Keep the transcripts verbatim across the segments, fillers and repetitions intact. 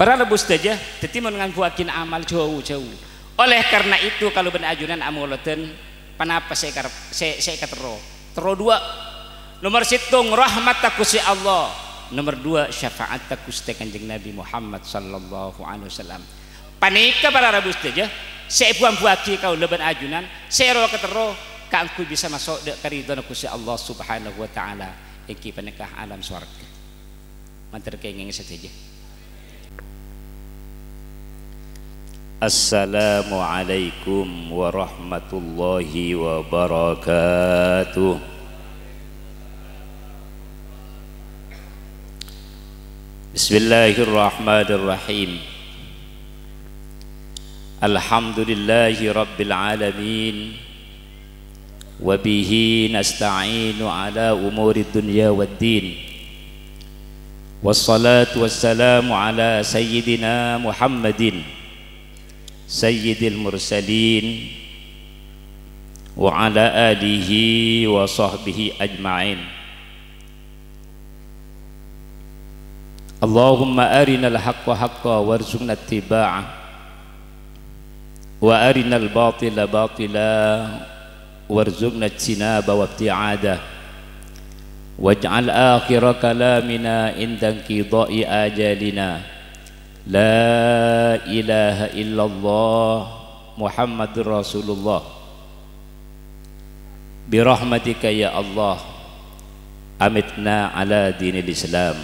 Para rabu sadhâjâ, dhâddhi mon ngambuwâghin amal jhâu-jhâu. Oleh karena itu, kaulâ bân ajunan amolodhân ponapa sè karep-, sè, sè èkaterro. Terro duwâ'. Nomor sèttong, rahmatta Ghustè Allah. Nomor duwâ', syafa'atta Ghustè Kanjeng Nabi Muhammad sallallahu alaihi wasallam. Panèka para rabu sadhâjâ, sè èbuwâ-buwâghi kaulâ bân ajunan, sè rowa katerro kaangghuy bisa maso' dâ' karidhâna Ghustè Allah Subhanahu wa Ta'ala, èngghi panèka alam sowarghâ. Mator kèngèng sadhâjâ. Assalamualaikum warahmatullahi wabarakatuh. Bismillahirrahmanirrahim. Alhamdulillahi rabbil alamin. Wa bihi nasta'inu ala umuri dunya waddin. Wassalatu wassalamu ala sayyidina Muhammadin, sayyidil mursalin, wa ala alihi wa sahbihi ajma'in. Allahumma arinal haqqa haqqa warzuqna ittiba'ah, wa arinal batila batila warzuqna ijtinaba wa ibti'adah. Waj'al akhira kalamina inda inqidha'i ajalina la ilaha illallah Muhammadur Rasulullah. Birahmatika ya Allah, amitna ala dinil Islam.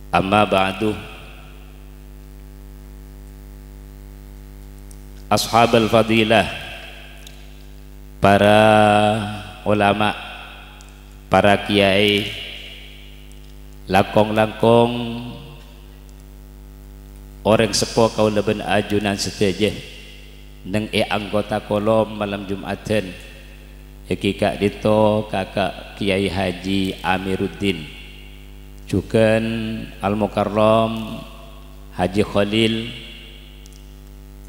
Amma ba'du. Ashabal fadilah, para ulama, para kiai, langkong-langkong orèng seppo kaulâ bân ajunan sadhâjâ neng è anggota kolom malem Jum'adhân, èngghi ka'dinto Kaka' Kiai Haji Amiruddin, jhughân Al-Mukarram Haji Khalil,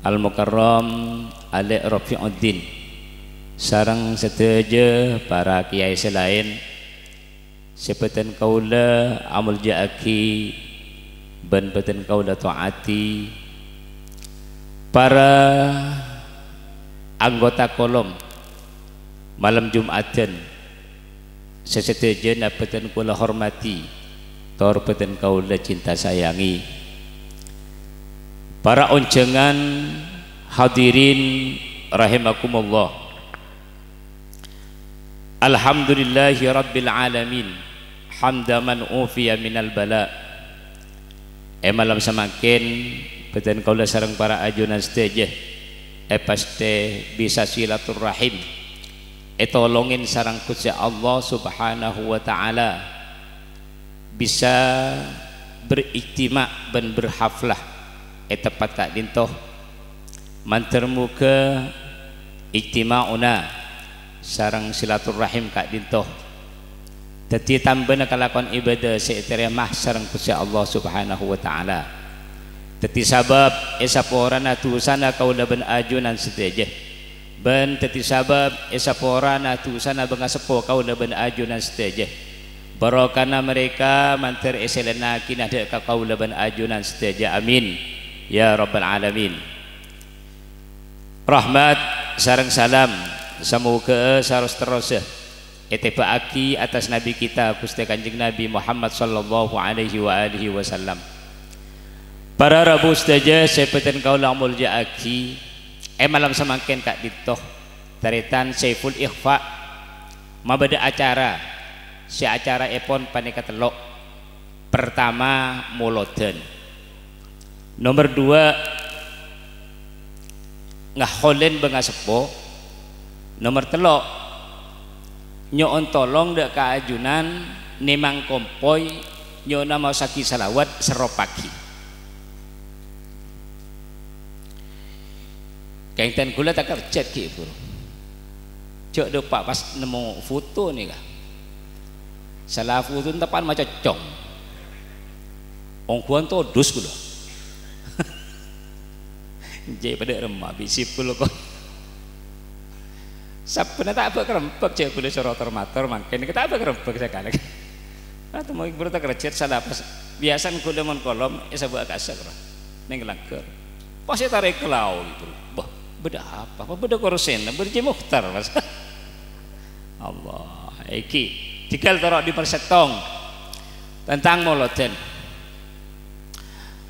Al-Mukarram Alè' Rafiuddin, sareng sadhâjâ para kiai sè laèn sè bhâdhân kaulâ amoljâ'aghi bân bhâdhân kaulâ ta'ati, para anggota kolom malem Jum'adhân sè sadhâjâna bhâdhân kaulâ hormadhi, tor bhâdhân kaulâ cinta sayangi. Para onjhângan hadirin rahimakumullah. Alhamdulillahi rabbil alamin. Hamda man ufiya minal bala. È malem samangkèn, bhâdhân kaulâ sareng para ajunan sadhâjâ èpastè bisa silaturrahim, ètolongin sareng Ghustè Allah Subhanahu wa Ta'ala, bisa berijtima' bân berhaflah è tempat ka'dinto. Mandhâr moghâ ijtima'una sareng silaturrahim ka'dinto dhâddhi tambâna kalakowan ibâdâ sè ètarèma sareng Ghustè Allah Subhanahu wa Ta'ala. Dhâddhi sabâb èsaporana dhusana kaulâ bân ajunan sadhâjâ, bân dhâddhi sabâb èsaporana dhusana bângaseppo kaulâ bân ajunan sadhâjâ. Barokana marèka mandhâr èsèlènnaghina dâ' ka kaulâ bân ajunan sadhâjâ. Amin, ya rabbal alamin. Rahmat sareng salam samoghâ saros-terrossa ètèbâ'aghi attas Nabi kita, Ghustè Kanjeng Nabi Muhammad sallallahu alaihi wa alihi wasallam. Para rabu sadhâjâ sè bhâdhân kaulâ molja'aghi, è malem samangkèn ka'dinto, tarètan Saiful Ikhfa mabâdâ acara, sè acaraèpon panèka tello'. Pertama, molodhân. Nomer duwâ', ngaholèn bângaseppo. Nomer tello', nyo'on tolong dâ' ka ajunan nèmang kompoy nyo'ona maossaghi salawat serroppaghi. Kèngtèn ghulâ takerjhât ghi' buru. Jhâ' dâpa' pas nemmo foto nèka. Sala foto teppa'na macoccong. Ongghuwân todus ghulâ. Jhâ' padâ remma bisip ghulâ kok. Sabbhânna ta' abâ' kerrembhâk jhâ' ghulâ soro tor-mator mangkèn nèka ta' abâ' kerrembhâk sakalè. Atemmo buru takerjhât sala pas Biyasana kaulâ mon kolom èsabâ' ka asèk, ra, neng langghâr. Pas ètarè' ka lao', gitu. Bâh, bâdâ apa? Apa bâdâ korsèna? Bâdâ Cè' Mukhtar, Mas. Allah, èngghi. Dhigghâl toro' dhi' persèttong tentang molodhân.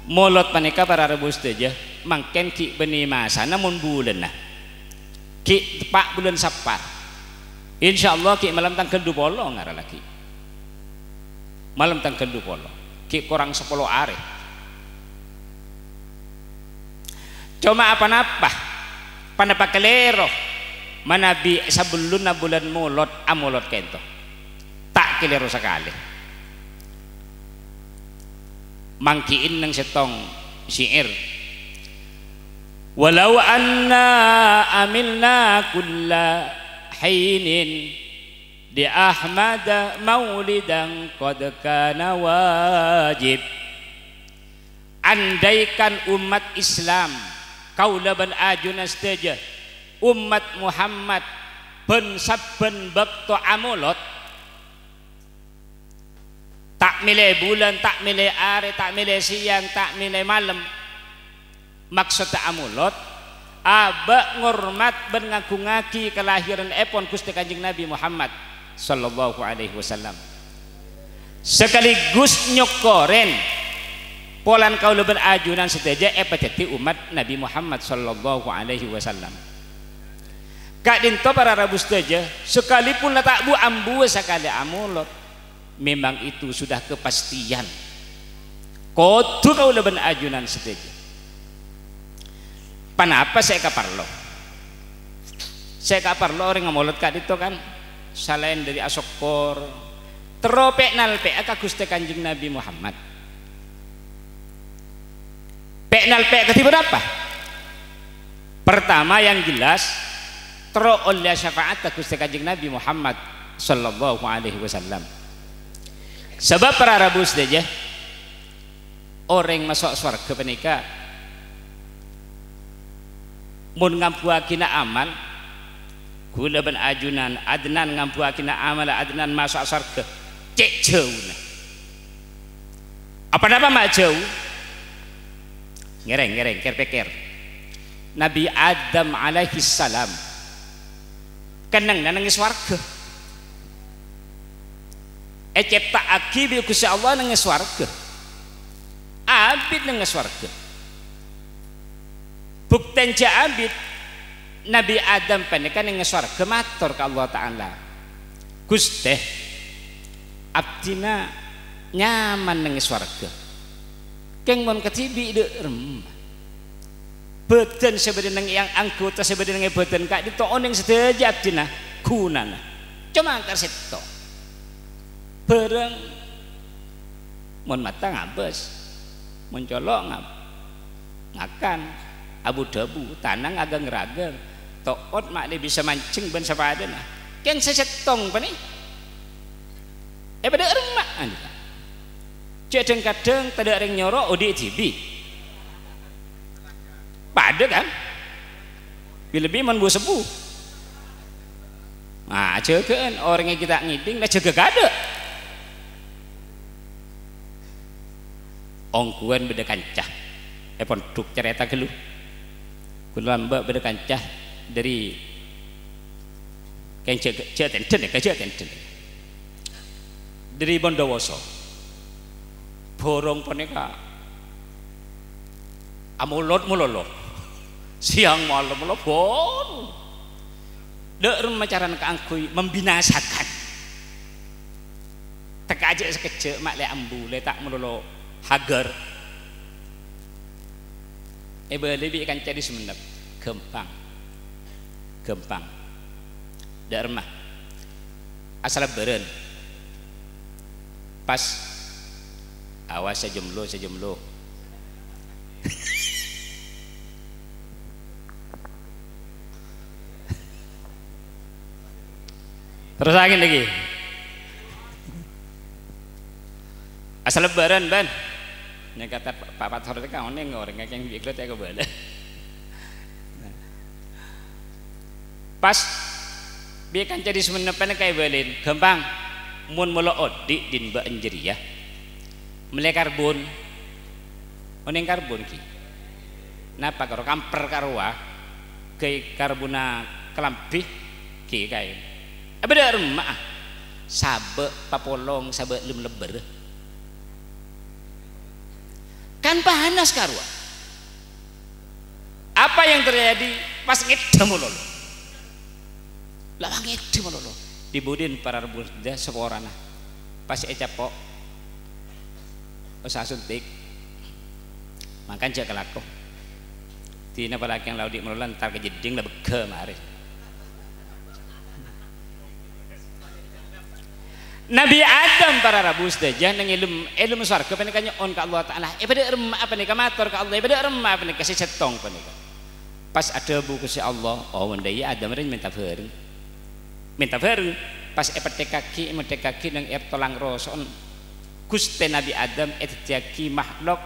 Molod panèka, para rabu sadhâjâ, mangkèn ghi' bânnè masana mon bulânna. Ghi' teppa' bulân Sappar. Insyaallah ghi' malem tangghâl dupolo ngara laghi'. Malem tangghâl dupolo. Ghi' korang sapolo arè. Coma aponapa? Ponapa kalèro manabi sabellunna bulân Molod amolod ka'ènto? Ta' kalèro sakalè. Mangghi'in neng sèttong syair. "Walau anna amilna kulla hinin li Ahmada maulidan qad kana wajib." Andaikan umat Islam, kaulâ bân ajunan sadhâjâ, umat Muhammad, bân sabbhân bâkto amolod, ta' mèlè bulân, ta' mèlè arè, ta' mèlè sèyang, ta' mèlè malem, maksodda amolod, abâ' ngormat bân ngaghungngaghi kalahèranèpon Ghustè Kanjeng Nabi Muhammad, sallallahu alaihi wasallam. Sakaligus nyokkorè polana kaulâ bân ajunan sadhâjâ èpadhâddhi ommat Nabi Muhammad sallallahu alaihi wasallam. Ka'dinto para rabu sadhâjâ, sakalipun la ta' bu-ambuwâ sakalè amolod, memang itu sudah kepastian. Kodhu kaulâ bân ajunan sadhâjâ. Ponapa sè èkaparlo? Sè èkaparlo orèng amolod ka'dinto kan, salaèn dhâri asokkor, terro pè'-nalpè'a ka Ghustè Kanjeng Nabi Muhammad. Pè'-nalpè' kadhi ponapa? Pertama, yang jelas, terro ollèya syafa'atta Ghustè Kanjeng Nabi Muhammad sallallahu alaihi wasallam. Sabâb para rabu sadhâjâ, orèng maso' sowarghâ panèka mon ngambuwâghina amal, kaulâ bân ajunan, Adnan ngambuwâghina amal, Adnan maso'a sowarghâ, cè' jhâuna. Aponapa ma' jhâu? Ngèrèng, ngèrèng, kèr-pèkkèr. Nabi Adam alaihissalam kennengnganna neng è sowarghâ. Ècèpta'aghi bi' Ghustè Allah neng è sowarghâ. Abit neng è sowarghâ. Buktèna jhâ' abit, Nabi Adam panèka neng è sowarghâ mator ka Allah Ta'ala, "Ghustè, abdhina nyaman neng è sowarghâ. Kèng mon kadhibi' dâ' remma. Bhâdhân sè bâdâ neng è ang-, anggota sè bâdâ neng è bhâdhân ka'dinto onèng sadhâjâ abdhina ghunana. Coma angkar sèttong. Bârâng mon mata ngabâs, mon colo' ngab-, ngakan, abu-dhâbu, tanang aghâng-raghâng, to'ot ma' lè bisa manjheng bân sapadhâna. Kèng sè sèttong panè, è bâdâ remma." Jhâ' dhâng-kadhâng tadâ' rèng nyoro odi' dhibi'. Padâ, kan? Bi-, lebbi mon bu-sebbu. Nah, jâgâ'ân orèng ghi' ta' ngèdhing, la jâgâ kadâ'. Ongghuwân bâdâ kanca. È pondhuk carèta ghâllu. Ghun lambâ' bâdâ kanca dâri Kèng jhâ', jhâ' tèndhân, yâ, jhâ' tèndhân. Dâri Bondowoso. Bhurung panèka amolod malolo. Sèyang malem la bhuru. Dâ' remma carana kaangghuy membinasakan. Tekka' jhâ' sakejjhâ' ma' lè ambu, lè ta' malolo hagar. Èbâli bi' kanca dâri Songennep. Ghâmpang. Ghâmpang. Dâ' remma. Asalebbhârân. Pas. Awas, sè jemlo, sè jemlo. Terros angèn lagi. Asalebbhârân, bân. Nyè kata pa-, papat sore ka onèng orèng kakèng bi' gella' ta' kabâlâ. Pas bi' kanca dâri Songennep panèka èbâlin, ghâmpang. Mon molo odi' dhin bâ'ân jârèya, Mellè karbon. Onèng karbon, ghi. Napa karo kamper karowa? Ghâi' karbonna kalambhi, ghi, kaè. Apa dâ' remma'a? Sabâ' papolong, sabâ' lem-lebbâr. Kan panas karowa. Apa yang terjadi? Pas ngèddhâ malolo. La ngèddhâ malolo. Dhi-budhina para rabu sadhâjâ saporana. Pas ècapo'. Osa suntik. Mangkana jhâ' kalako. Dina palakèna la odi' malolo entar ka jeddhing la bhegghâ marè. Nabi Adam para rabu sadhâjâ neng è lem, è lem sowarghâ panèka nyo'on ka Allah Ta'ala. Èpadâ' remma'a panèka mator ka Allah, èpadâ' remma'a panèka sè sèttong panèka. Pas adhâbu Ghustè Allah, "Oh, mon dâ' iyâ Adam rèya mènta bhâreng." Mènta bhâreng, pas èpètthèkaghi, èmètthèkaghi neng è tolang roso'na Ghustè Nabi Adam èdhâddhiyâghi makhluk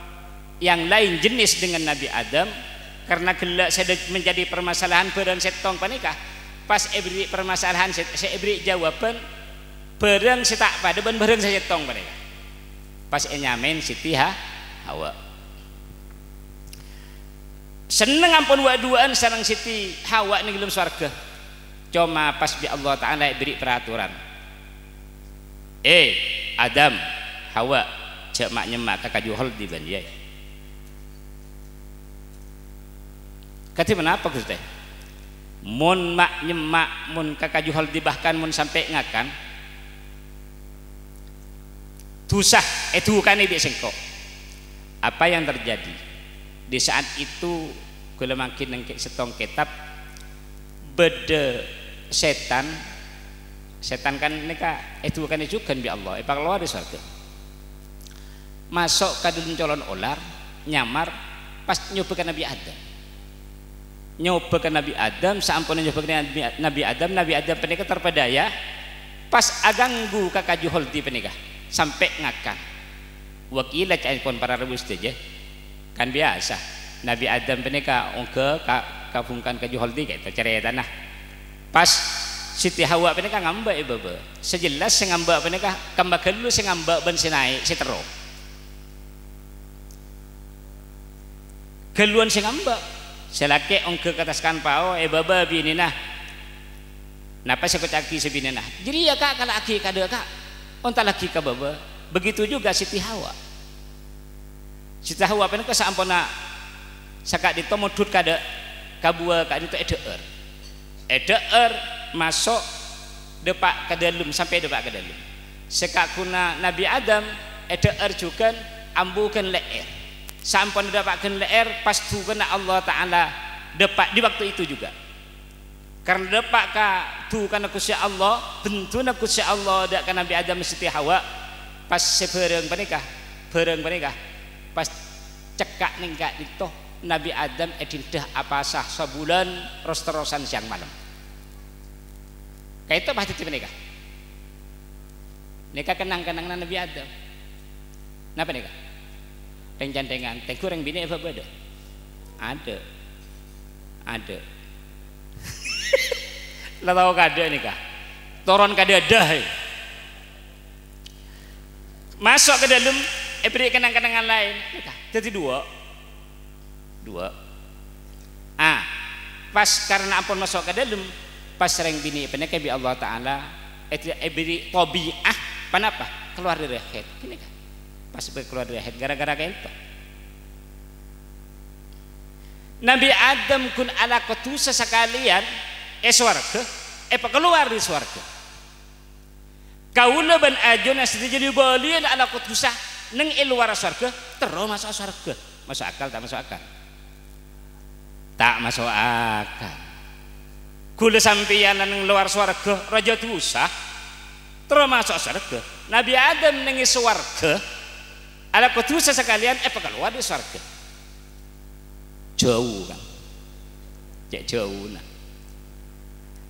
yang lain jenis dengan Nabi Adam, karena ghellâ' sè dâ-, menjadi permasalahan bhâreng sèttong panèka, pas èberri' permasalahan sè, sè èberri' jâwâbhân bhâreng sè ta' padâ bân bhâreng sè sèttong panèka. Pas ènyamèn Siti Ha-, Hawa. Senneng ampon wâ'-duwâ'ân sareng Siti Hawa neng è lem sowarghâ. Coma pas bi' Allah Ta'ala èberri' peraturan. "Eh, Adam, Hawa, jhâ' ma'-nyemma' ka kaju holdi bân iyâ." "Kadhi ponapa, Ghustè?" "Mon ma'-nyemma', mon ka kaju holdi, bahkan mon sampè' ngakan, dhusa èdhukanè bi' sèngko'." Apa yang terjadi? Di saat itu, kaulâ mangkèn neng kè-, sèttong kètab, bâdâ sètan, sètan kan nèka èdhukanè jhughân bi' Allah, èpakalowar dâri sowarghâ. Maso' ka dâlem colon olar, nyamar, pas nyobâ ka Nabi Adam. Nyobâ ka Nabi Adam, saamponna nyobâ ka Nabi, Nabi Adam, Nabi Adam panèka terpedaya, pas aghânggu ka kaju holdi panèka, sampè' ngakan. Wa qila ca'èpon para rabu sadhâjâ, kan biyasa, Nabi Adam panèka ongghâ ka, ka bhungkana kaju holdi, ka'dinto carètana. Pas Siti Hawa panèka ngambâ è bâbâ. Sè jelas sè ngambâ panèka kemma ghâllu sè ngambâ bân sè naè', sè terro. Ghâlluwân sè ngambâ. Sè lakè' ongghâ ka attas kanpao, è bâbâ binèna. Napa sè èkoca'aghi sè binèna? "Jârèya, Ka', kala'aghi kadâ', Ka'." Ontallaghi ka bâbâ. Begitu juga Siti Hawa. Siti Hawa panèka saamponna saka'dinto mondhut kadâ', kabuwâ ka'dinto èdhâ'âr. Èdhâ'âr maso' dâpa' ka dâlem, sampè' dâpa' ka dâlem. Sè kaghuna Nabi Adam èdhâ'âr jhughân ambu ghân lè'èr. Saamponna dâpa' ghân lè'èr, pas dhukana Allah Ta'ala dâpa' di waktu itu juga. Karna dâpa' ka dhukana Ghustè Allah, bhenduna Ghustè Allah dâ' ka Nabi Adam Siti Hawa, pas sè bhâreng panèka, bhâreng panèka, pas cekka' neng ka'dinto, Nabi Adam èdinda apasa sabulân ros-terrosan sèyang malem. Ka'dinto pas dhâddhi panèka. Nèka kenang-kenanganna Nabi Adam. Napa nèka? Rèng-cantèngan, tengghu rèng binè' bâ-, bâdâ? Adâ'. Adâ'. La tao kadâ' nèka. Toron kadâdâ, he. Maso' ka dâlem, èberri' kenang-kenangan laèn. Nèka, dhâddhi duwâ'. Duwâ'. Ah, pas karna ampon maso' ka dâlem, pas rèng binè' panèka bi' Allah Ta'ala èd-, èberri' tabi'ah, ponapa? Kalowar dâri haid. Ghânèka. Pas kalowar dâri haid, ghârâ-ghârâ ka'dinto. Nabi Adam ghun alako dhusa sakalèyan è sowarghâ, èpakalowar dâri sowarghâ. Kaulâ bân ajunan sadhâjâ li-bâliyân alako dhusa neng è lowarra sowarghâ, terro maso'a sowarghâ. Maso' akal ta' maso' akal? Ta' maso' akal. Ghulâ sampèyan neng lowar sowarghâ, rajâ dhusa, terro maso'a sowarghâ. Nabi Adam neng è sowarghâ, alako dhusa sakalèyan èpakalowar dâri sowarghâ. Jhâu, kan? Cè' jhâuna.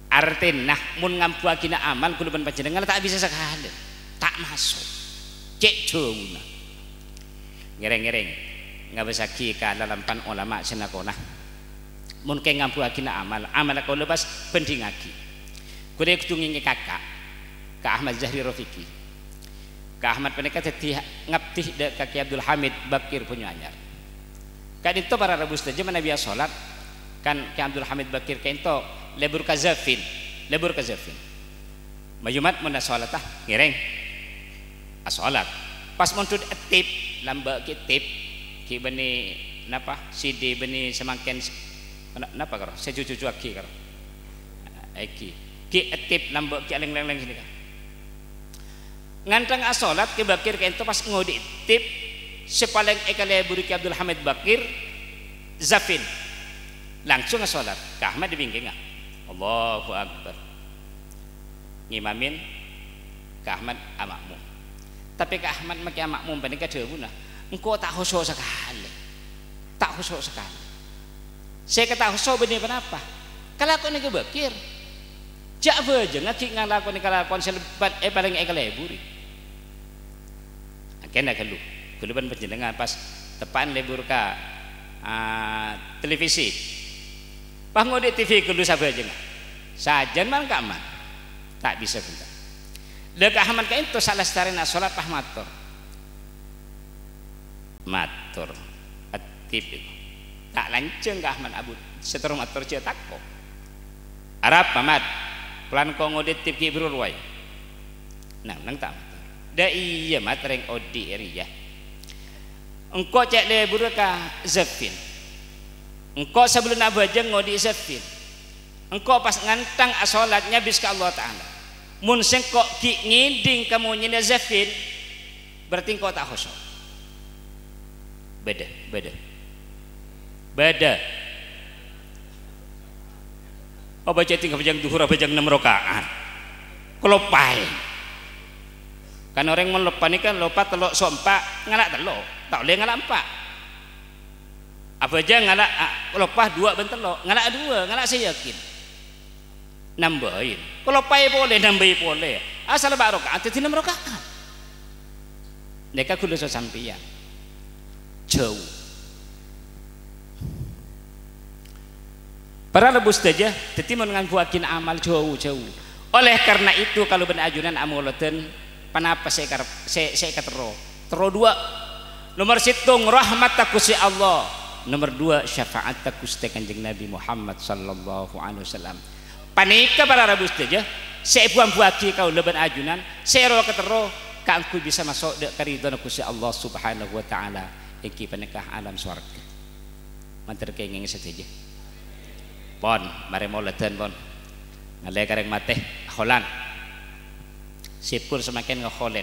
Artèna, mon ngambuwâghina amal, ghulâ bân panjhennengngan ta' bisa sakalè. Ta' maso'. Cè' jhâuna. Ngèrèng-ngèrèng. Ngabâssaghi ka lalampan olama sè nakola. Mon kèng ngambuwâghina amal, amal kaulâ pas bhândhingaghi. Ghulâ kodhu ngèngè kaka' ka Ahmad Zahri Rafiqi. Ka Ahmad panèka dhâddhi ngabdi dâ' ka Kè Abdul Hamid Bakir Bonyu Anyar. Ka'dinto para rabu sadhâjâ manabi asolat, kan Kè Abdul Hamid Bakir ka'dinto lebur ka Zafin, lebur ka Zafin. Mayu Mat mon asolatta, ngèrèng. Asolat. Pas mondhut ètip, lambâ' ghi' tip, ghi' bânnè napa, sèdhi bânnè samangkèn s-, na-, napa karo, sè juju-jujuwaghi karo. Èghi. Ghi' ètip lambâ' ghi' alèng-lèng sanèka. Ngantang asolat Kè Bakir ka'dinto pas ngodhi'i tip sè palèng èkaleburi Kè Abdul Hamid Bakir, Zafin. Langsung asolat. Ka Ahmad è bingkèngnga. Allahu Akbar. Ngimamin Ka Ahmad ama'mum. Tapè Ka Ahmad makè ama'mum panèka dhâbuna, "Engko' ta' khusu' sakalè. Ta' khusu' sakalè." Sè èkataoso bânnè ponapa? Kalakowanna Kè Bakir. Jhâ' abhâjângnga ghi' ngalakonè kalakowan sè lebbi-, èpalèng èkaleburi. Angkèna ghâllu. Ghâllu bân panjhennengngan pas teppa'an lebur ka, ah, televisi. Pas ngodhi'i T V ghâllu sabhâjângnga. Sajân man-ka'man. Ta' bisa bhunten. Lha Ka Ahmad ka'dinto salastarèna asolat pas mator. Mator. Ètip. Ta' lanjhâng Ka Ahmad abut. Sè terro mator jhâ' tako'. "Arapa, Mat? Polana engko' ngodhi'i tip ghi' buru rowa." Nang, nang ta' mator. "Dâ' iyâ, Mat, rèng odhi'è rèya. Engko' cè' leburra ka Zafin. Engko' sabellunna abhâjâng ngodhi'i Zafin. Engko' pas ngantang asolat nyabis ka Allah Ta'ala. Mon sèngko' ghi' ngèdhing ka monyèna Zafin, berarti engko' ta' khusu'." Bâdâ, bâdâ. Bâdâ. Abhâjâng, abhâjâng dhuhur, abhâjâng nem raka'at. Kaloppaè. Kan orèng mon loppa nèka loppa tello' so empa', ngala' tello'. Ta' ollè ngala' empa'. Abhâjâng ngala', a, loppa duwâ' bân tello', ngala' duwâ', ngala' sè yakin. Nambâi. Kaloppaè polè, nambâi polè. Asal empa' raka'at, dhâddhi nem raka'at. Nèka ghulâ sasampèyan. Jhâu. Para rabu sadhâjâ, dhâddhi mon ngambuwâghin amal jhâu-jhâu. Oleh karena itu, kaulâ bân ajunan amolodhân ponapa sè èkarep-, sè, sè èkaterro. Terro duwâ'. Nomer sèttong, rahmatta Ghustè Allah. Nomer duwâ', syafa'atta Ghustè Kanjeng Nabi Muhammad sallallahu alaihi wasallam. Panèka para rabu sadhâjâ, sè èbuwâ-buwâghi kaulâ bân ajunan, sè èro-, èkaterro kaangghuy bisa maso' dâ' karidhâna Ghustè Allah Subhanahu wa Ta'ala, èngghi panèka alam sowarghâ. Mandhâr kèngèng sadhâjâ. Pon, marè molodhân, pon. Ngallè ka rèng matè, akholan. Sèpon samangkèn ngakholèn.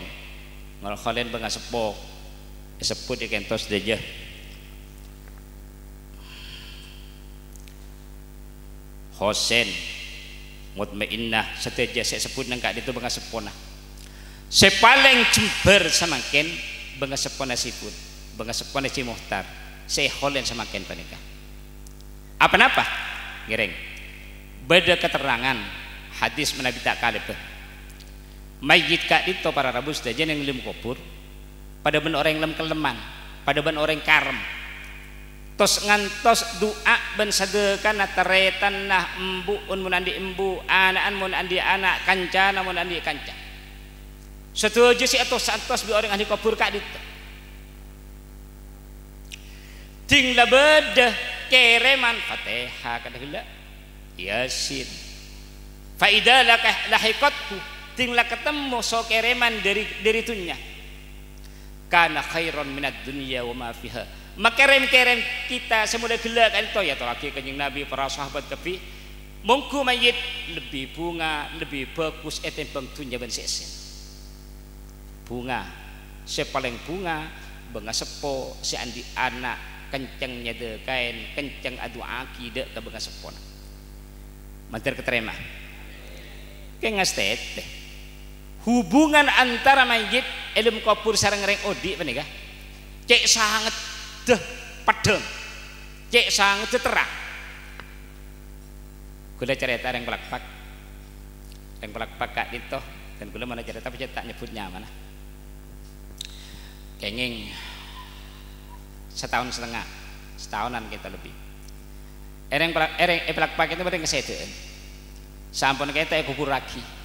Ngakholèn bângaseppo. Èsebbhut è ka'dinto sadhâjâ. Husèn, Mutmainnah, sadhâjâ sè èsebbhut neng ka'dinto bângaseppona. Sè palèng jembhâr samangkèn bângaseppona Sèpon, bângaseppona Haji Mukhtar, sè èkholèn samangkèn panèka. Aponapa? Ngèrèng. Bâdâ katerrangan hadis manabi ta' kalèbâ. Mayyit ka'dinto para rabu sadhâjâ neng lem kobhur, padâ bân orèng lem-kellemman, padâ bân orèng karem. Tos-ngantos du'a bân sadhâkana tarètanna embu'en mon andi' embu', ana'an mon andi' ana', kancana mon andi' kanca. Sadhâjâ sè atos-antos bi' orèng ahli kobhur ka'dinto. Ding la bâdâ kèrèman Fatihah kadhâ' ghellâ', Yasin. Fa idza laka-, lahiqathu, ding la katemmo so-, kèrèman dâri, dâri dhunnya. Kana khairan minad dunya wa ma fiha. Makèrèm-kèrèm kita sè molaè ghellâ' ka'dinto, èyatorraghi Kanjeng Nabi, para sahabat kabbhi. Mongghu mayyit lebbi bhunga, lebbi bhâghus ètèmbhâng dhunnya bân sè èssèna. Bhunga, sè palèng bhunga, bângaseppo sè andi' ana' kencèng nyadhâkaè, kencèng adu'aaghi dâ' ka bângaseppona. Mandhâr katarèma. Kèng ngastètè. Hubungan antara mayyit è lem kobhur sareng rèng odi' panèka cè' sangeddhâ peddhâng, cè' sangeddhâ terrang. Ghulâ carèta rèng Palakpak. Rèng Palakpak ka'dinto, dan ghulâ mon acarèta pajhât ta' nyebbhut nyamana. Kèngèng sataon satengnga, sataonan kènto lebbi. È rèng Pala-, è rèng, è Palakpak kènto bâdâ kasèdhâ'ân. Sampon kènto èkoburraghi.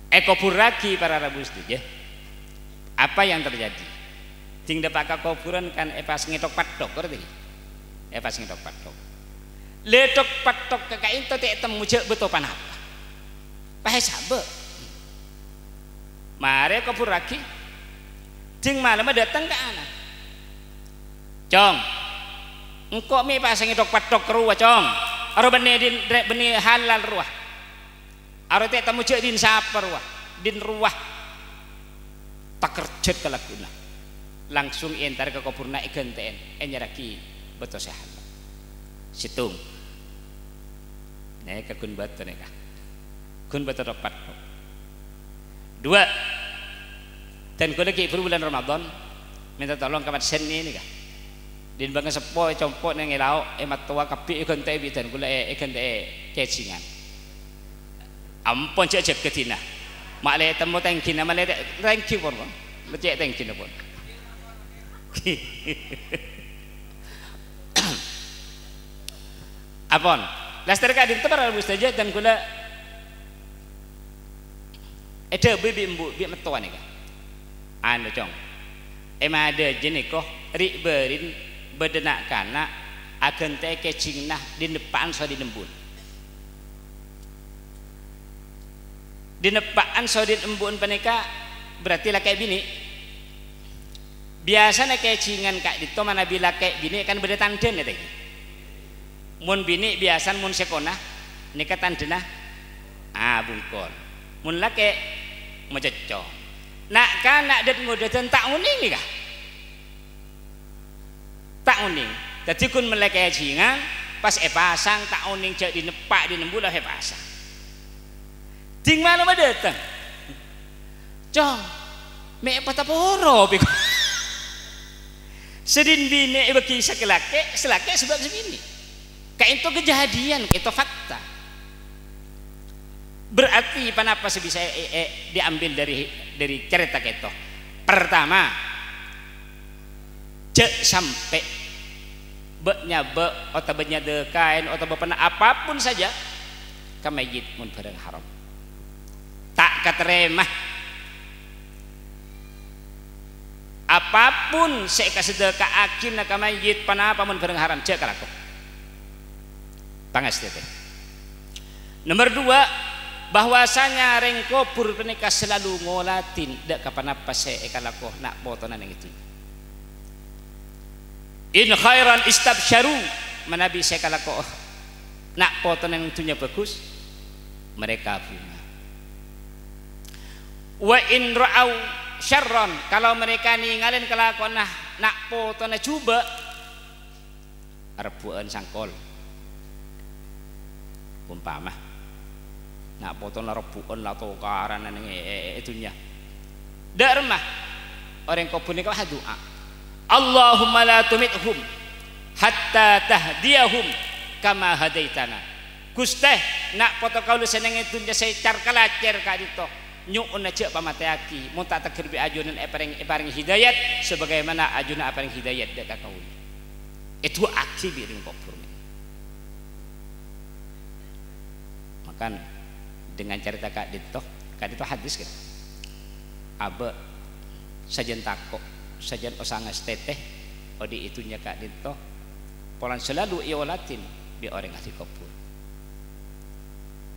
Èkoburraghi para rabu sadhâjâ. Apa yang terjadi? Ding dâpa' ka kobhurân kan èpasangè thok-pathok, ngartè? Èpasangè thok-pathok. Lè thok-pathok ka ka'dinto ta' ètemmo jhâ' bâto ponapa. Pas èsabâ'. Marè kobhurraghi. Ding malemma dâteng ka ana'. "Cong, engko' mè' pasangè thok-pathok rowa, Cong. Aro bânnè din-, rè-, bânnè halal rowa. Aro ta' ètemmo jhâ' din sapa rowa, din rowa." Takerjhât kalagghuwânna. Langsung èentarè ka kobhurrâ èghântè'è, ènyarraghi bâto sè halal. Sèttong. Nèka ghun bâto nèka. Ghun bâto thok-pathok. Dua. Dân kaulâ ghi' buru bulân Ramadan, mènta tolong ka Mat Senni nèka. Din bângaseppo è compo' neng è lao', è mattowa kabbhi èghântè'è bi' dân kaulâ è, èghântè'è kèjingan. Ampon jhâ' jhâghâdhina. Ma' lè temmo tèngghina, ma' lè tè-, tèngghi pon, pon. Becce' tèngghina pon. Apon. Lastarè ka'dinto para mustajab dân kaulâ èdhâbuwi bi' embu', bi' mattowa nèka. Anu, Cong. È madâjâ nèko, ri'-bâri'na bâdâ na'-kana' aghântè'è kèjinganna din eppa'na so din embu'na. Din eppa'na so din embu'na panèka berarti lakè' binè'. Biyasana kèjingan ka'dinto manabi lakè' binè' kan bâdâ tandhâna, ta' ghi? Mon binè' biyasana mon sèkona, nèka tandhâna abungkol. Mon lakè', macèccong. Na'-kana' dât-ngodâdân ta' onèng nèka. Ta' onèng. Dâddhi ghun mellè kèjingan, pas èpasang ta' onèng jhâ' din eppa' din embu' la èpasang. Ding malemma dâteng. "Cong, mè' pataporo bi' ko-," sè din binè' èbâghi sè lakè', sè lakè' sabâb sè binè'. Ka'dinto kejadian, ka'dinto fakta. Berarti ponapa sè bisa è-, è-, è-, diambil dari, dari carèta ka'dinto? Pertama, jhâ' sampè' bâ'-nyabâ' otabâ nyadâkaè otabâ pona apapun saja ka mayyit mon bhârâng haram. Ta' katarèma. Apapun sè èkasadâkaaghi ka mayyit ponapa mon bhârâng haram, jhâ' kalako. Pangastètè. Nomor dua, bahwasanya rèng kobhur panèka salalu ngoladhin dâ' ka ponapa sè èkalako na' potona neng è dhunnya. "In khairan istabsyaru," manabi sè èkalako na' potona neng dhunnya bhâghus, mereka bhunga. "Wa in ra'au syarran," kalau mereka nèngalè kalakowanna na' potona jhubâ', arebbhu'ân sangkol. Umpama, na' potona rebbhu'ân la tokaran neng è, è, è dhunnya. Dâ' remma orèng kobhur nèka adu'a, "Allahumma la tumithum hatta tahdiyahum kama hadaitana." Ghustè, na' poto kaulâ sè neng è dhunnya sè car-kalacèr ka'dinto, nyo'ona jhâ' pamatèyaghi, mon ta' tèghâr bi' ajunan èparèng-, èparèngè hidayat, sabâgâimana ajunan aparèng hidayat dâ' ka kaulâ. Èdu'aaghi bi' rèng kobhur. Maka dengan carèta ka'dinto, ka'dinto hadis, kan? Abâ' sajân tako', sajân osa ngastètè, odi' è dhunnya ka'dinto, polana salalu èoladhin bi' orèng ahli kobhur.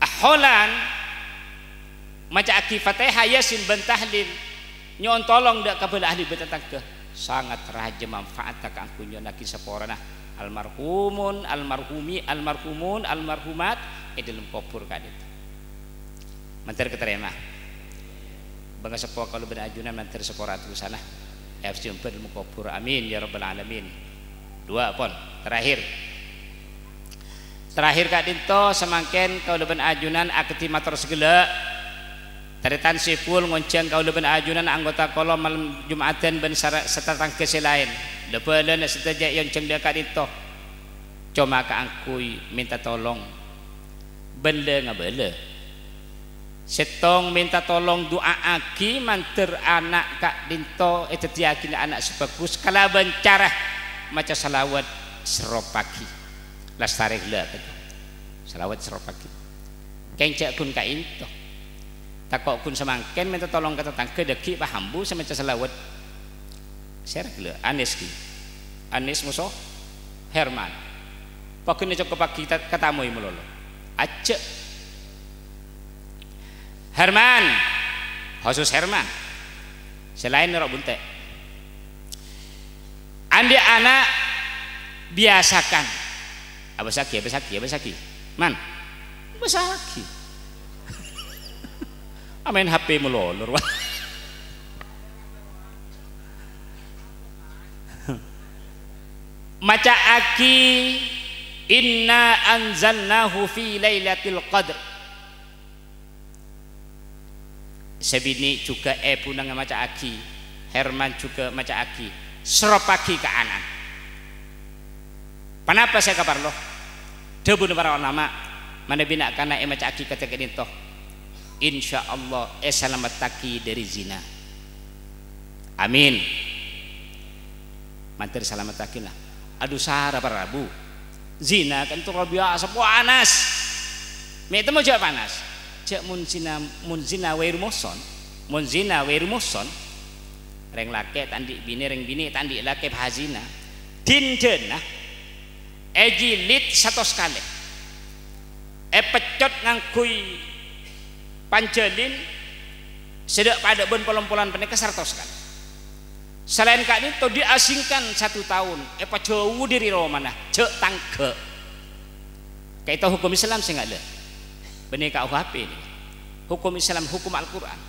Aholan maca'aghi Fatèha, Yasin, bân tahlil, nyo'on tolong dâ' ka bhâlâ ahli bân tatangghâ, sangat rajâ manfaatta kaangghuy nyo'onnaghi saporana almarhumun, almarhumi, almarhumun, almarhumat è dhâlem kobhur ka'dinto. Mandhâr katarèma. Bângaseppo kaulâ bân ajunan mandhâr sapora dhusana. Èabdhi ombâr dhâlem kobhur. Amin, ya rabbal alamin. Dua pon. Terakhir. Terakhir ka'dinto, samangkèn kaulâ bân ajunan akadhi mator saghellâ'. Tarètan Sèful ngonjhâng kaulâ bân ajunan anggota kolom malem Jum'adhân bân sara-, satatangghâ sè laèn. La-bhâlâna sadhâjâ èonjhâng dâ' ka'dinto. Coma kaangghuy mènta tolong bân la ngabâlâ. Sèttong mènta tolong du'aaghi mandhâr ana' ka'dinto èdhâddhiyâghinah ana' sè bhâghus kalabân cara maca shalawat serro pagi. Lastarè ghellâ' ka'dinto. Shalawat serro pagi. Kèng jhâ' ghun ka'dinto. Tako' ghun samangkèn mènta tolong ka tatangghâ, dhâggi' pas ambu sè maca salawat. Sèra ghellâ', Anis ghi. Anis moso Herman. Paggun ècokoppaghi ta-, katamoy malolo. Ajjhâ'. Herman, khusus Herman. Sè laèn noro' bunte'. Andi' ana', biasakan. Abâsaghi, abâsaghi, abâsaghi. Man, abâsaghi. Amaèn H P malolo, rowa. Maca'aghi, "Inna anzalnahu fi lailatul qadr." Sè binè' jhughân èbhuna maca'aghi, Herman jhughân maca'aghi, soroppaghi ka ana'na. Ponapa sè èkaparlo? Dhâbuna para ulama, manabi na'-kana' èmaca'aghi kadhi ka'dinto, insyaallah èsalamettaghi dhâri zina. Amin. Mandhâr salamettaghi, nah. Adu, sara para rabu. Zina ka'dinto lowar biyasa panas. Mè' temmo jhâ' panas. Jhâ' mon zina, mon zina ghairu muhsan, mon zina ghairu muhsan, rèng lakè' ta' andi' binè, rèng binè' ta' andi' lakè pas zina. Dindana èjilid satos kalè. Èpeccot ngangghuy panjhâlin sè dâ'-padâ bân pol-ompolan panèka saratos kalè. Salaèn ka'dinto, diasingkan satu taon, èpajhâu dhâri romana, jhâ' tangghâ. Ka'dinto hukum Islam sè ngala'. Bânnè KUHP nèka. Hukum Islam, hukum Al-Qur'an.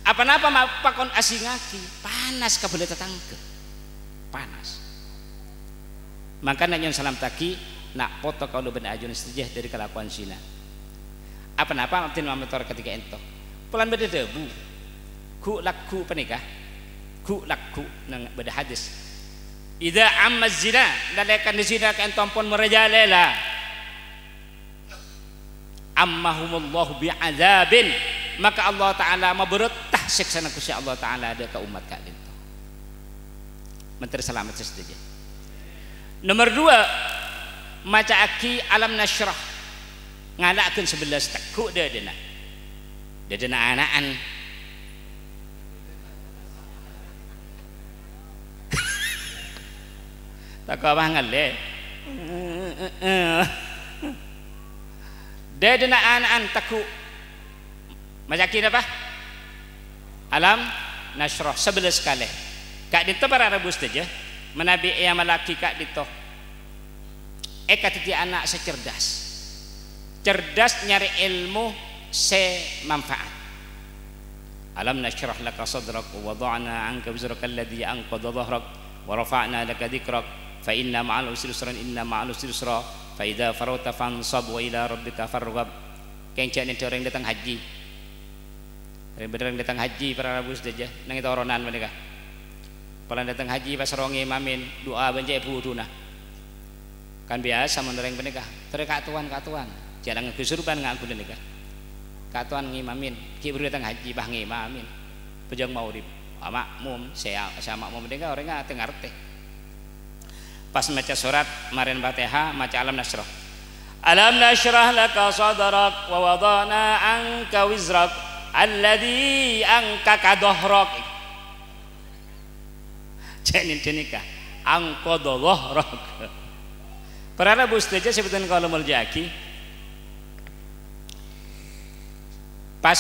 Apa-napa ma-, pakon asingngaghi, panas kabâlâ tatangghâ. Panas. Mangkana nyo'on salamettaghi na' poto kaulâ bân ajunan sadhâjâ dhâri kalakowan zina. Apa-napa abdhina mator kadhi ka'dinto. Polana bâdâ dhâbu, ghu'-lagghu' panèka, ghu'-lagghu' neng bâdâ hadis, "Idza amma zina," nalèkana zina ka'dinto ampon marajalela, "ammahumullahu bi'adzabin," maka Allah Ta'ala mabârâta sèksana Ghustè Allah Ta'ala dâ' ka ommat ka'dinto. Mandhâr salamet sadhâjâ. Nomer dua, maca'aghi Alam Nasyrah. Ngala' ghun sabellâs, tegghu' dhâdhâna. Dhâdhâna ana'an. Tako' apa ngallè? Dhâdhâna ana'an tegghu'. Maca'aghi napa? Alam Nasyrah, sabellâs kalè. Ka'dinto para rabu sadhâjâ, manabi èamallaghi ka'dinto, èkadhâddhi ana' sè cerdas. Cerdas nyarè èlmo sè manfaat. "Alam nasyrah laka sadrak wa wada'na anka wizrak alladzi anqadha dhahrak wa rafa'na laka dzikrak fa inna ma'al usri yusran, inna ma'al usri yusra, fa idza faraghta fansab wa ila rabbika farghab." Kèng jhâ' nèndhâ orèng dâteng haji. Rèng-, bâdâ rèng dâteng haji para rabu sadhâjâ, neng è toronan panèka. Polana dâteng haji pas rowa ngimamè, du'a bân cè' buduna. Kan biyasa mon orèng panèka, torè ka'towan, ka'towan. Jhâ' la ngangghuy surban ngangghuy nèka. Ka'towan ngimamè, ghi' buru dâteng haji, pas ngimamè. Bhâjâng maghrib, ama'mum, sè a-, sè ama'mum panèka orèngnga tè-ngartè. Pas maca sorat marèn Fatihah, maca Alam Nasyrah. "Alam nasyrah laka sadrak wa wada'na anka wizrak alladzi anqadha dhahrak." Jhâ' nèndhâ nèka, anqadha dhahrak. Para rabu sadhâjâ sè bhâdhân kaulâ molja'aghi. Pas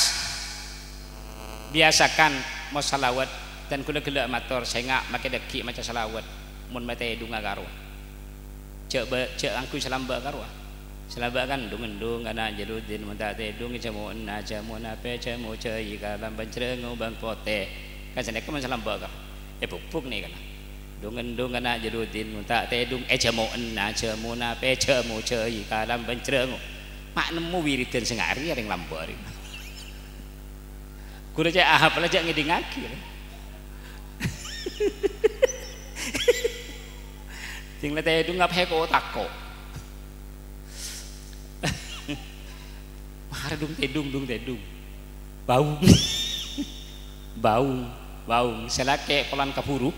biyasakan maca salawat, dan kaulâ ghellâ' mator, sènga' makè dhâggi' maca salawat, mon matèdhungnga karowa. Jhâ' bâ-, jhâ' angghuy salambâ' karowa. Salambâ' kan, "Dung-endung ana' Jaluddin, mon ta' tèdhung, èjâmo'na, jâmo'na pèjâmo jâi kalam panjrângo bâng potè." Kan sanèka mon salambâ' karowa. Èbhubhuk nèka, kan. "Dung-endung ana' Jaluddin, mon ta' tèdhung, èjâmo'na, jâmo'na pèjâmo jâi kalam panjrângo." Ma' nemmo wiridan sè ngarè rèng lambâ' rèng. Ghulâ cè' ahap la jhâ' ngèdingngaghi. Sèng la tèdhung ngapè ko' tako'. Mara dung tèdhung, dung tèdhung. Baung. Baung, baung. Sè lakè' polana kabhuru.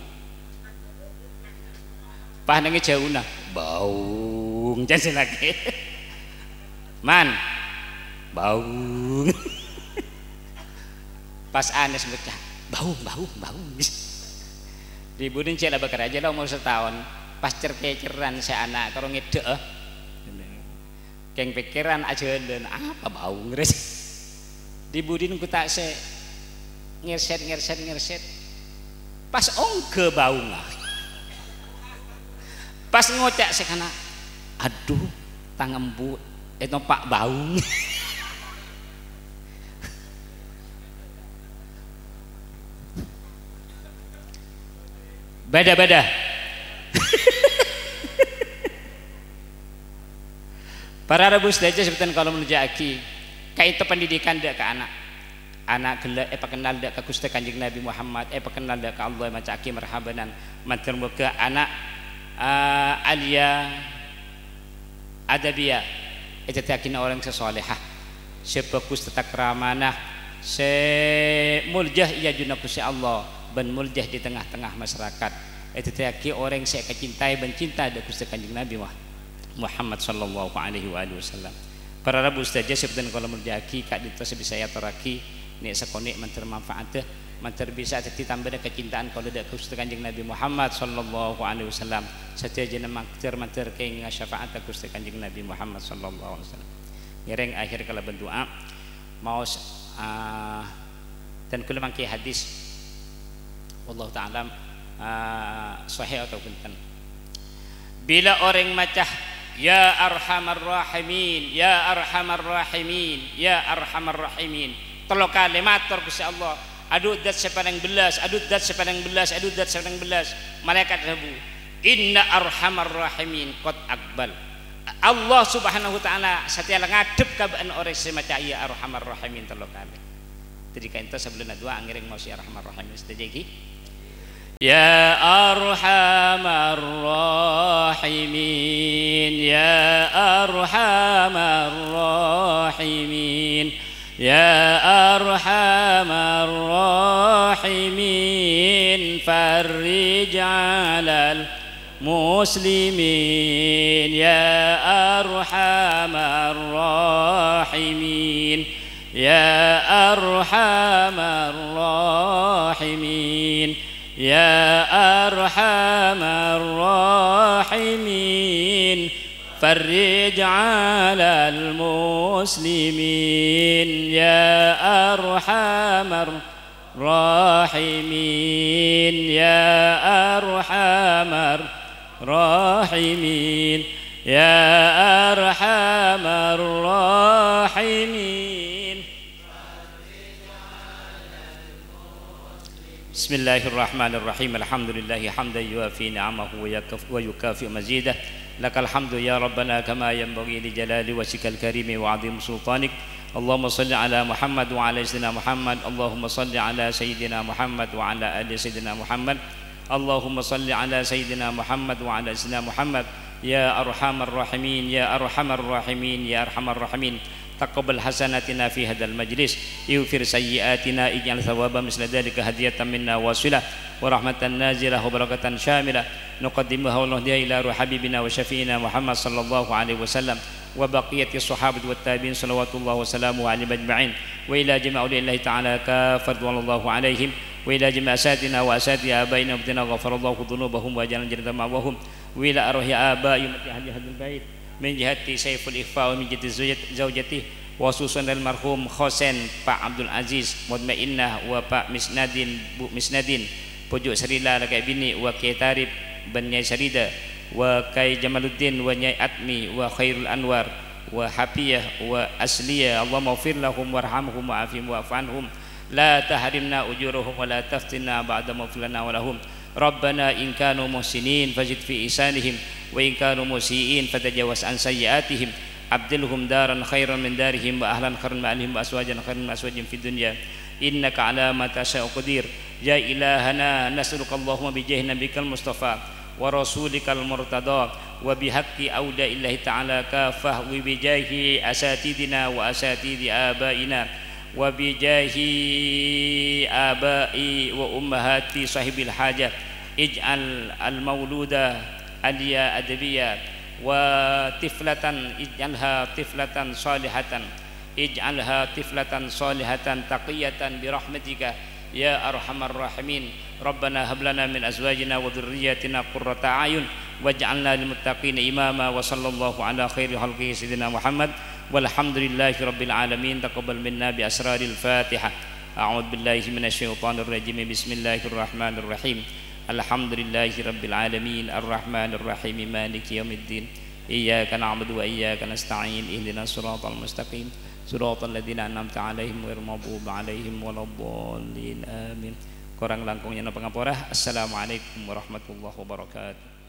Pas neng è jhâuna, "Baung," can sè lakè'. Man. "Baung." Pas Anas ngoca', "Baung, baung, baung." Dhi-budhina cè' la bâkal rajâ la omor sataon, pas cer-kèceran sè ana' karo ngèdhâ'â. Kèng pèkkèran ajhâlân, "Apa baung, rè?" Dhi-budhina gu ta' sè ngèrsèt, ngèrsèt, ngèrsèt. Pas ongghâ baungnga. Pas ngoca' sè kana', "Adhu, tang embu' ètompa' baung." Bâdâ, bâdâ. Para rabu sadhâjâ sè bhâdhân kaulâ molja'aghi, ka'dinto pendidikan dâ' ka ana'. Ana' ghellâ' èpakennal dâ' ka Ghustè Kanjeng Nabi Muhammad, èpakennal dâ' ka Allah, èmaca'aghi marhabanan. Mandhâr moghâ ana', eh, alia adabiyah, èdhâddhiyâghinah orèng sè solehah, sè bhâghus tata kramana, sè molja è ajunanna Ghustè Allah, bân molja è tengnga-tengnga masarakat. Èdhâddhiyâghi orèng sè èkacintaè bân cinta dâ' Ghustè Kanjeng Nabi Muhammad. Muhammad sallallahu alaihi wa alihi wasallam. Para rabu sadhâjâ sè bhâdhân kaulâ molja'aghi, ka'dinto sè bisa èatorraghi, nè' sakonè' mandhâr manfaatta, mandhâr bisa dhâddhi tambâna kacintaan kaulâ dâ' Ghustè Kanjeng Nabi Muhammad sallallahu alaihi wasallam. Sadhâjâna mandhâr-mandhâr kèngèngnga syafa'atta Ghustè Kanjeng Nabi Muhammad sallallahu alaihi wasallam. Ngèrèng akhèr kalabân du'a. Maos, ah, dan kaulâ mangkè hadis. Wallahu ta'ala, ah, sahih atau bhunten. Bilâ orèng maca, "Ya Arhamar Rahimin, ya Arhamar Rahimin, ya Arhamar Rahimin," tello kalè mator ka Ghustè Allah, "Adhu, Dzat sè palèng bellas, adhu, Dzat sè palèng bellas, adhu, Dzat sè palèng bellas." Malaèkat adhâbu, "Inna Arhamar Rahimin qad aqbal." Allah Subhanahu wa Ta'ala satèya la ngadhep ka bâ'na orèng sè maca, "Ya Arhamar Rahimin," tello kalè. Dhâddhi ka'dinto sabellunna du'a ngèrèng maos "Ya Arhamar Rahimin" sadhâjâ ghi. Ya Arhamar Rahimin, ya Arhamar Rahimin, ya Arhamar Rahimin, farrij 'alal muslimin, ya Arhamar Rahimin, ya Arhamar Rahimin, ya Arhamar Rahimin, farrij 'alal muslimin, ya Arhamar Rahimin, ya Arhamar Rahimin, ya Arhamar Rahimin. Bismillahirrahmanirrahim. Alhamdulillahi hamdan yuwafi ni'amahu wa yakaf-, wa yukafi'u mazidah. Lakal hamdu ya Rabbana kama yanbaghi li jalali wajhikal karimi wa 'azimi sultanik. Allahumma shalli ala Muhammad wa ala sayyidina Muhammad. Allahumma shalli ala sayyidina Muhammad wa ala ali sayyidina Muhammad. Allahumma shalli ala sayyidina Muhammad wa ala sayyidina Muhammad. Ya arhamar rahimin, ya arhamar rahimin, ya arhamar rahimin. Taqabbal hasanatina fi hadzal majlis. Ighfir sayyi'atina, ij'al thawaba misla dzalika hadiyatan minna wasilah, wa rahmatan nazilah, wa barakatan syamilah. Nuqaddimuha wa nuhdiha ila ruhi habibina wa syafi'ina Muhammad sallallahu alaihi wasallam. Wa baqiyati sahabati wat tabi'in salawatullah wa salamuhu alaihim ajma'in, wa ila jami'i awliyaillahi ta'ala kaffah ridwanullahu alaihim, wa ila jami'i asatidina wa asatidi abaina wa ummahatina ghafarallahu dzunubahum wa ja'alal jannata ma'wahum, wa ila arwahi aba'i ummati ahli hadzal bait min jihati Saiful Ikhfa wa min jihati zaujat-, zaujati, wa khususan al marhum Khosen, Pak Abdul Aziz, Mutmainnah wa Pak Misnadin, Bu Misnadin, Pucuk Sarila lakè binè wa Kiai Tarib bân Nyai Sarida wa Kiai Jamaluddin wa Nyai Atmi wa Khairul Anwar wa Hafiyah wa Asliyah. Allahumma ighfir lahum warhamhum wa'afihim wa'fu anhum. La tahrimna ujurahum wa la taftinna ba'da maghfir lana wa lahum. Rabbana in kanu muhsinin fazid fi ihsanihim wa in kanu musii'in fatajawaz an sayyi'atihim. Abdilhum daran khairan min darihim wa ahlan khairan min ahlihim wa azwajan khairan min azwajihim fid dunya. Innaka ala ma tasya'u qadir. Ya ilahana, nas'aluka Allahumma bi jahi nabiyikal mustafa wa rasulikal murtada wa bihaqqi awliyaillahi ta'ala kaffah wa bi jahi asatidina wa asatidi abaina wa bi jahi abai wa ummahati sahibil hajah, ij'al al mauluda alia adabiyah wa tiflatan, ij'alha tiflatan salihatan اجعلها طفلة صالحة تقية برحمتك يا أرحم الراحمين. ربنا هب لنا من أزواجنا وذرياتنا قرة أعين واجعلنا للمتقين إماما. وصلى الله على خير خلقه سيدنا محمد والحمد لله رب العالمين. تقبل منا بأسرار الفاتحة. أعوذ بالله من الشيطان الرجيم. بسم الله الرحمن الرحيم. الحمد لله رب العالمين. الرحمن الرحيم. مالك يوم الدين. إياك نعبد وإياك نستعين. اهدنا الصراط المستقيم. صراط الذين أنعمت عليهم غير المغضوب عليهم ولا الضالين. آمين. Korang langkong nyana pangapora. Assalamualaikum warahmatullahi wabarakatuh.